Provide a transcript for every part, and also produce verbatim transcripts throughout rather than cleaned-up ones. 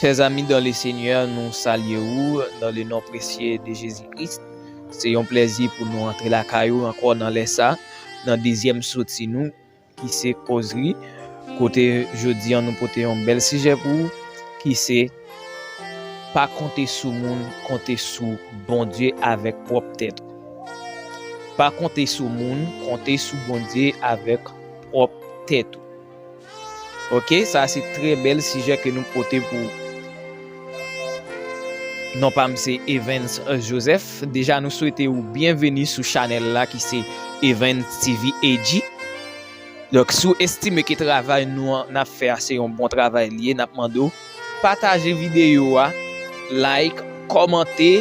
Chers amis dans le Seigneur, nou salye ou dans le nom précieux de Jésus-Christ. Se yon plèzi pou nou antre lakay ou ankò nan lè sa, nan dezyèm soti nou, ki se kozri, kote jodi an nou pote yon bèl sijè pou ou, ki se pa konte sou moun, konte sou Bondye avèk pwòp tèt ou. Pa konte sou moun, konte sou Bondye avèk pwòp tèt ou. Ok, sa se trè bèl sijè ke nou pote pou non pa m se Evans Joseph. Deja nou swete ou byenveni sou chanèl la ki se Evans T V A G. Donk, si w estime ke travay nou an, n ap fè a, se yon bon travay li ye, n ap mande w pataje videyo a, like, kòmante,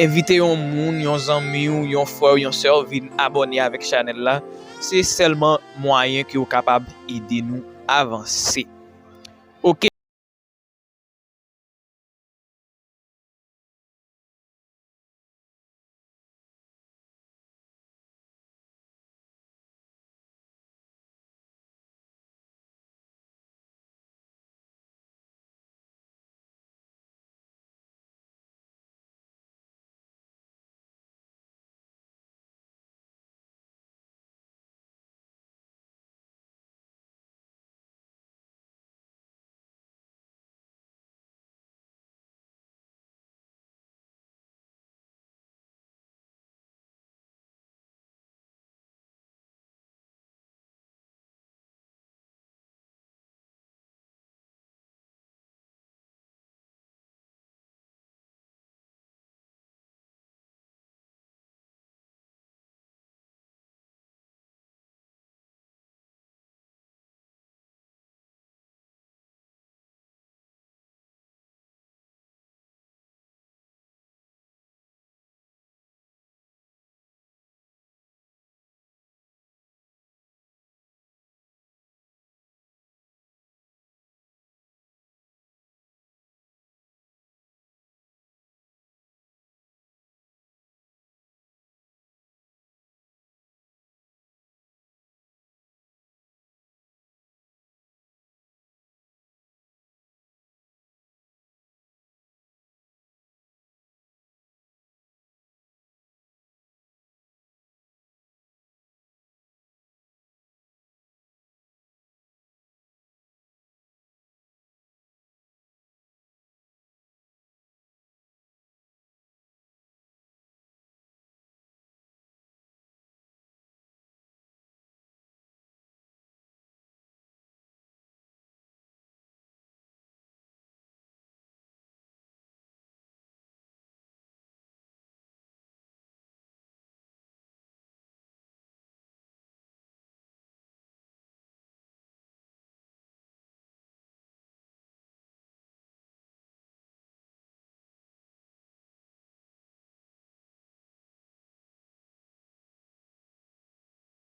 envite yon moun, yon zanmi w, yon frè w, yon sè w vin abòne avèk chanèl la. Se sèlman mwayen ke w kapab ede nou avanse. Ok.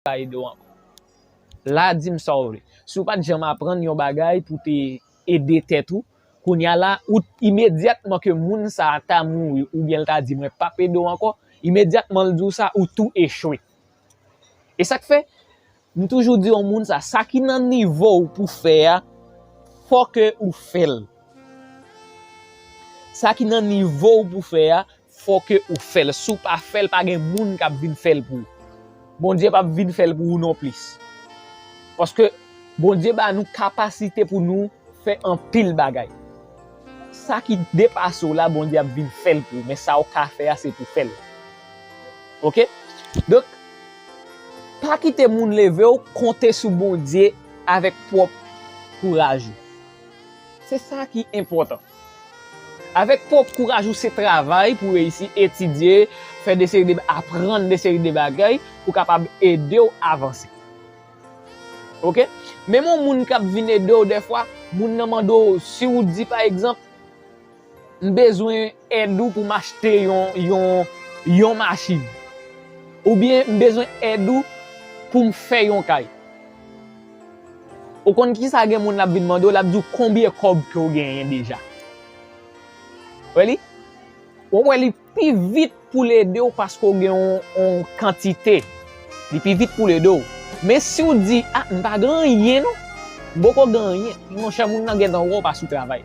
Ka ede w ankò. La, di m sa w vle. Si w pa t janm aprann yon bagay pou te ede tèt ou, kounye a la, ou imedyatman ke moun sa a ta mouri, oubyen l ta di, "Mwen p ap ede w ankò," imedyatman l di w sa, ou tou echwe. E sa k fè, m toujou di yon moun sa, sa ki nan nivo w pou fè a, fò ke ou fè l. Sa ki nan nivo w pou fè a, fò ke ou fè l. Si w pa fè l, pa gen moun k ap vin fè l pou ou. Bondye p ap vin fè l pou ou non plis. Paske Bondye ba nou kapasite pou nou fè anpil bagay. Sa ki depase w la, Bondye ap vin fè l pou ou. Men sa w ka fè a, se pou fè l. Ok? Donk, pa kite moun leve w, konte sou Bondye avèk pwòp kouraj ou. Se sa ki enpòtan. Avèk pwòp kouraj ou, se travay pou reyisi, etidye, fè de seri de, aprann de seri de bagay pou kapab ede w avanse. Ok? Menm yon moun k ap vin ede w dèfwa, moun nan mande w, si w di pa egzanp, "M bezwen èd ou pou m achte yon, yon, yon machin." Oubyen, "M bezwen èd ou pou m fè yon kay." Ou konn kisa gen moun l ap vin mande w? L ap di w konbyen kòb ke w genyen deja. Wè li? Ou wè li pi vit pou l ede w paske w gen yon, yon kantite. Li pi vit pou l ede w. Men si w di, "A, m pa gen anyen non. M poko gen anyen." Monchè, moun nan gentan wè w pa sou travay.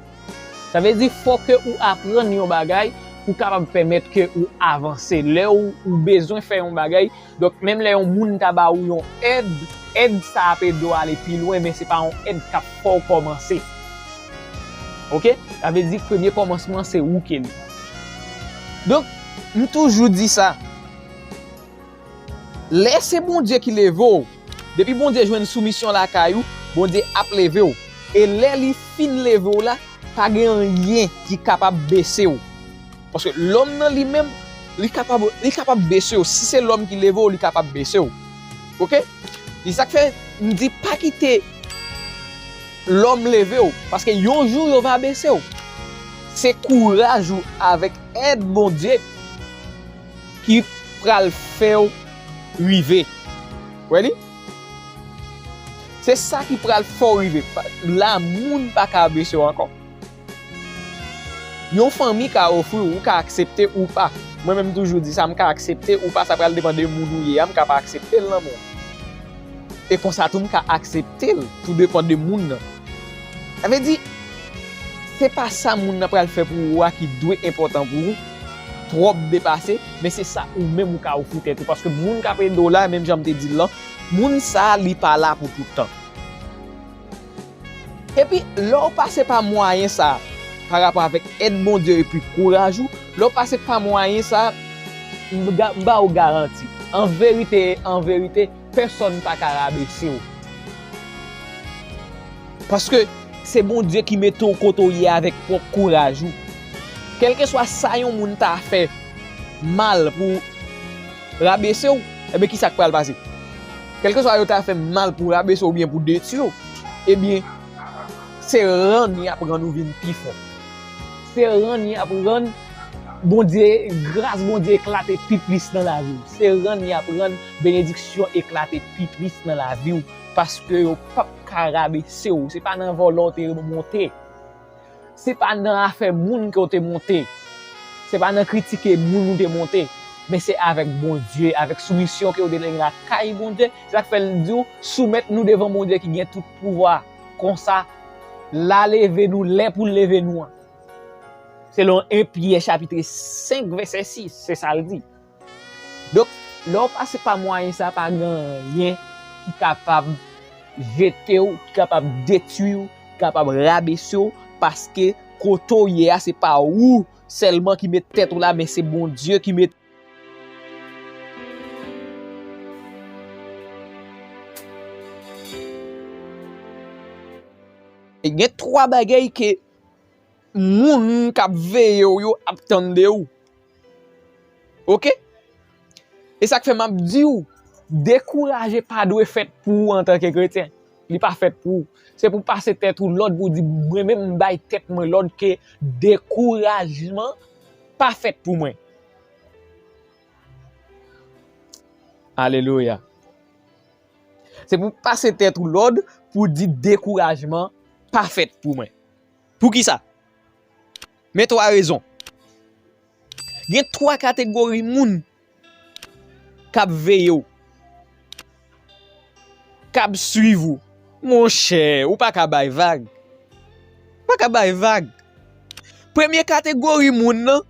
Sa vle di, fò ke ou aprann yon bagay pou kapab pèmèt ke ou avanse. Lè ou, ou bezwen fè yon bagay, donk, menm lè yon moun ta ba ou yon èd, èd sa ap ede w ale pi lwen, men se pa yon èd k ap fè w kòmanse. Oke? Sa vle di, premye kòmansman, se ou ke li. Donk, m toujou di sa. Lè se Bondye ki leve w, depi Bondye jwenn soumisyon lakay ou, Bondye ap leve w. E lè li fin leve w la, pa gen anyen ki kapab bese w. Paske lòm nan li menm, li kapab, li kapab bese w. Si se lòm ki leve w, li kapab bese w. Oke? Se sa k fè m di pa kite lòm leve w, paske yon jou yo va bese w. Se kouraj ou avèk èd Bondye ki pral fè w rive. Wè li? Se sa ki pral fè w rive. Pa- La, moun pa ka bese w ankò. Yon fanmi ka ofri w, ou ka aksepte ou pa. Mwen menm, m toujou di sa, m ka aksepte ou pa, sa pral depann de moun ou ye a, m ka pa aksepte l nan men w. E konsa tou, m ka aksepte l, tou depann de moun nan. Sa vle di, se pa sa moun nan pral fè pou ou a ki dwe enpòtan pou ou, twòp depase, men se sa ou menm ou ka ofri tèt ou. Paske moun k ap ede w la, menm jan m te di l lan, moun sa a, li pa la pou tout tan. Epi, lè w pase pa mwayen sa, pa rapò avèk èd Bondye epi kouraj ou, lè w pase pa mwayen sa, m ga- m ba w garanti. An verite, an verite, pèsonn pa ka rabese w. Paske se Bondye ki mete w kote w ye avèk pwòp kouraj ou. Kèlkeswa sa yon moun ta fè mal pou rabese w, ebyen, ki sa k pral pase? Kèlkeswa yo ta fè mal pou rabese w oubyen pou detwi w, ebyen, se rann y ap rann ou vin pi fò. Se rann y ap rann Bondye, gras Bondye eklate pi plis nan lavi w. Se rann y ap rann benediksyon eklate pi plis nan lavi w. Paske yo p ap ka rabese w. Se pa nan vòlè w te monte. Se pa nan afè moun ke w te monte. Se pa nan kritike moun ou te monte. Men se avèk Bondye, avèk soumisyon ke w te gen lakay Bondye. Se sa k fè l di w, soumèt nou devan Bondye ki gen tout pouvwa. Konsa, l a leve nou lè pou l leve nou an. Selon en Pyè chapit senk vèsè sis, se sa l di. Donk, lè w pase pa mwayen sa, pa gen anyen ki kapab jete w, ki kapab detwi w, ki kapab rabese w, paske kote w ye a, se pa ou sèlman ki met tèt ou la, men se Bondye ki met. E gen twa bagay ke moun k ap veye w yo ap tann de ou. Oke? E sa k fè m ap di w, dekouraje pa dwe fèt pou ou antanke kretyen. Li pa fèt pou ou. Se pou pase tèt ou lòd pou w di, mwen menm m bay tèt mwen lòd ke dekourajman pa fèt pou mwen. Alelouya. Se pou pase tèt ou lòd pou di dekourajman pa fèt pou mwen. Poukisa? Men twa rezon. Gen twa kategori moun k ap veye w, k ap swiv ou. Monchè, ou pa ka bay vag. Ou pa ka bay vag. Premye kategori moun nan,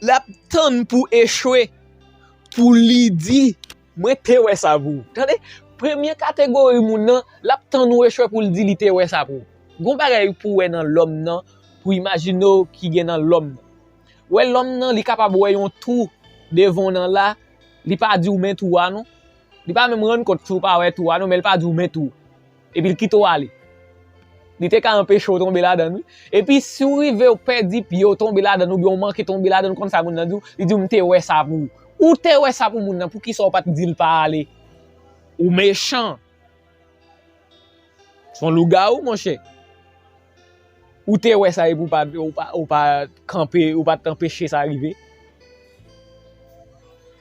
l ap tann pou echwe, pou li di, mwen te wè sa pou ou. Tande, premye kategori moun nan, l ap tann ou echwe pou l di li te wè sa pou ou. Gon bagay pou wè nan lòm nan, pou imajine w ki gen nan lòm nan. Wè lòm nan, li kapab wè yon twou devan w nan la, li pa di w men twou a non. Li pa menm rann kont si w pa wè twou a non, men li pa di w men twou. Epi l kite w ale. Li te ka anpeche w tonbe ladan l, wi. Epi si w rive w pèdi pye w tonbe ladan l, oubyen w manke tonbe ladan l, konn sa moun nan di w, li di w, m te wè sa pou ou. Ou te wè sa pou moun nan, poukisa w pa t di l pa ale? Ou mechan. Se yon lougawou, monchè. Ou te wè sa epi w pa, ou pa, ou pa kanpe, ou pa t anpeche sa rive.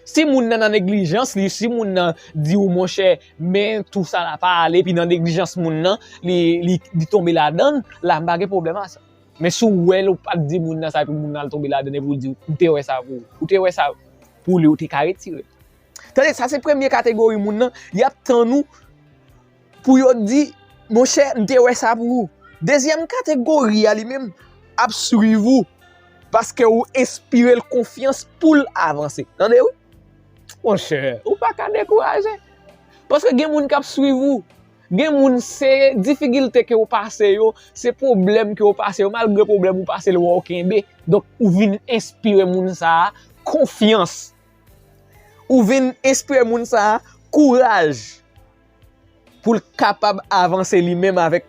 Si moun nan nan neglijans li, si moun nan di w, monchè, men twou sa la pa ale, epi nan neglijans moun nan, li, li, li tonbe ladan l, la m pa gen pwoblèm a sa. Men si w wè l, ou pa t di moun nan sa, epi moun nan al tonbe ladan l, epi w di, m te wè sa pou ou. Ou te wè sa pou li, ou te ka retire l. Tande, sa se premye kategori moun nan, y ap tann ou pou yo di, monchè, m te wè sa pou ou. Dezyèm kategori a li menm ap swiv ou paske ou enspire l konfyans pou l avanse. Tande wi. Monchè, ou pa ka dekouraje. Paske gen moun k ap swiv ou. Gen moun se difikilte ke w pase yo, se pwoblèm ke w pase yo, malgre pwoblèm ou pase l, w wè w kenbe. Donk, ou vin enspire moun sa a konfyans. Ou vin enspire moun sa a kouraj pou l kapab avanse li menm avèk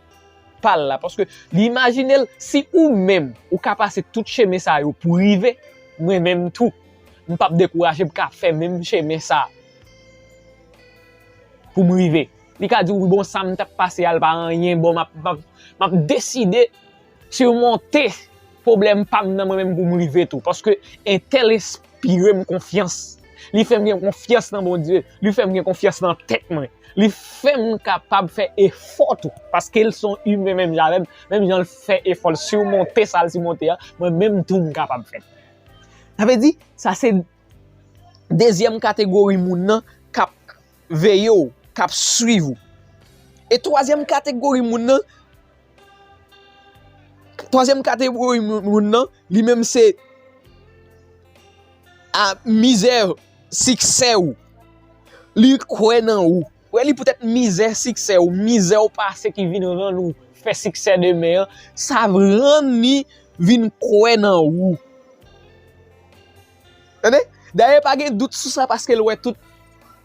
pa l la. Paske li imajine l, si ou menm, ou ka pase tout chemen sa yo pou rive, mwen menm tou, m p ap dekouraje, m ka fè menm chemen sa pou m rive. Li ka di w, bon, sa m t ap pase a, l pa anyen, bon, m ap, m ap, m ap deside simonte pwoblèm pa m nan mwen menm pou m rive tou. Paske entèl enspire m konfyans. Li fè m gen konfyans nan Bondye. Li fè m gen konfyans nan tèt mwen. Li fè m kapab fè efò tou. Paske l se yon imen menm jan avè m. Menm jan l fè efò l simonte sa l simonte a, mwen menm tou m kapab fè l. Sa vle di, sa se dezyèm kategori moun nan k ap veye w, k ap swiv ou. E twazyèm kategori moun nan, twazyèm kategori moun nan, li menm se a mizè siksè ou. Li kwè nan ou. Wè, li poutèt mizè siksè ou, mizè ou pase ki vin rann ou fè siksè demen an, sa rann li vin kwè nan ou. Tande? Dayè, pa gen dout sou sa paske l wè tout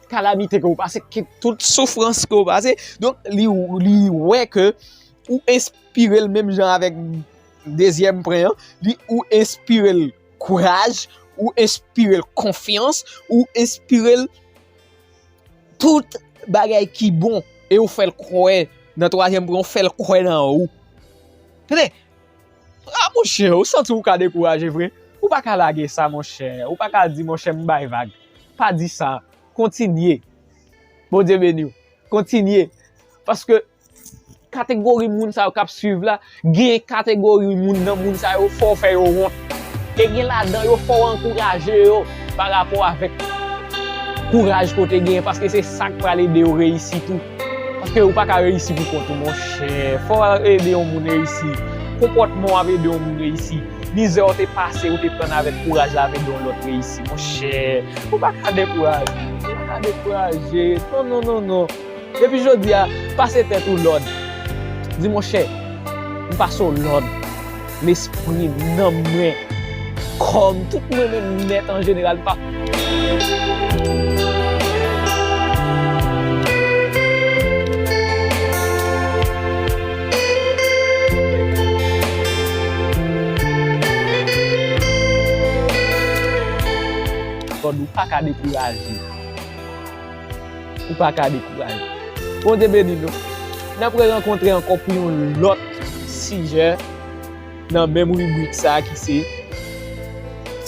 kalamite ke w pase, ki tout soufrans ke w pase. Donk, li, li wè ke ou enspire l menm jan avèk dezyèm pwen an. Li, ou enspire l kouraj, ou enspire l konfyans, ou enspire l tout bagay ki bon. E ou fè l kwè nan twazyèm pwen, ou fè l kwè nan ou. Tande? Ah, monchè, ou santi ou ka dekouraje vre? Ou pa ka lage sa, monchè. Ou pa ka di, monchè, m bay vag. Pa di sa. Kontinye. Bondye beni w. Kontinye. Paske kategori moun sa yo k ap swiv la, gen kategori moun nan moun sa yo, fò w fè yo wont. E gen ladan yo, fò w ankouraje yo pa rapò avèk kouraj ke w te genyen, paske se sa k pral ede yo reyisi tou. Paske ou pa ka reyisi pou kont ou, monchè. Fò w ede yon moun reyisi. Konpòtman w ap ede yon moun reyisi. Mizè w te pase, ou te pran avèk kouraj la ap ede yon lòt reyisi, monchè. Ou pa ka dekouraje. Ou pa ka dekouraje. Non, non, non, non. Depi jodi a, pase tèt ou lòd. Di, monchè, m pase w lòd. Lespri m, nanm mwen, kò m, tout mwen menm nèt an jeneral, m pa. Lòd, ou pa ka dekouraje. Ou pa ka dekouraje. Bondye beni nou. N ap rerankontre ankò pou yon lòt sijè nan menm ribrik sa a ki se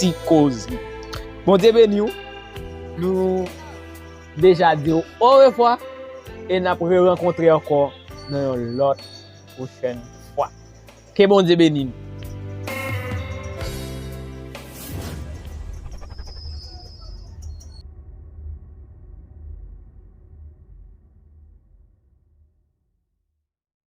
Ti Koze. Bondye beni w. Nou deja di w orevwa e n ap rerankontre ankò nan yon lòt pwochèn fwa. Ke Bondye beni nou.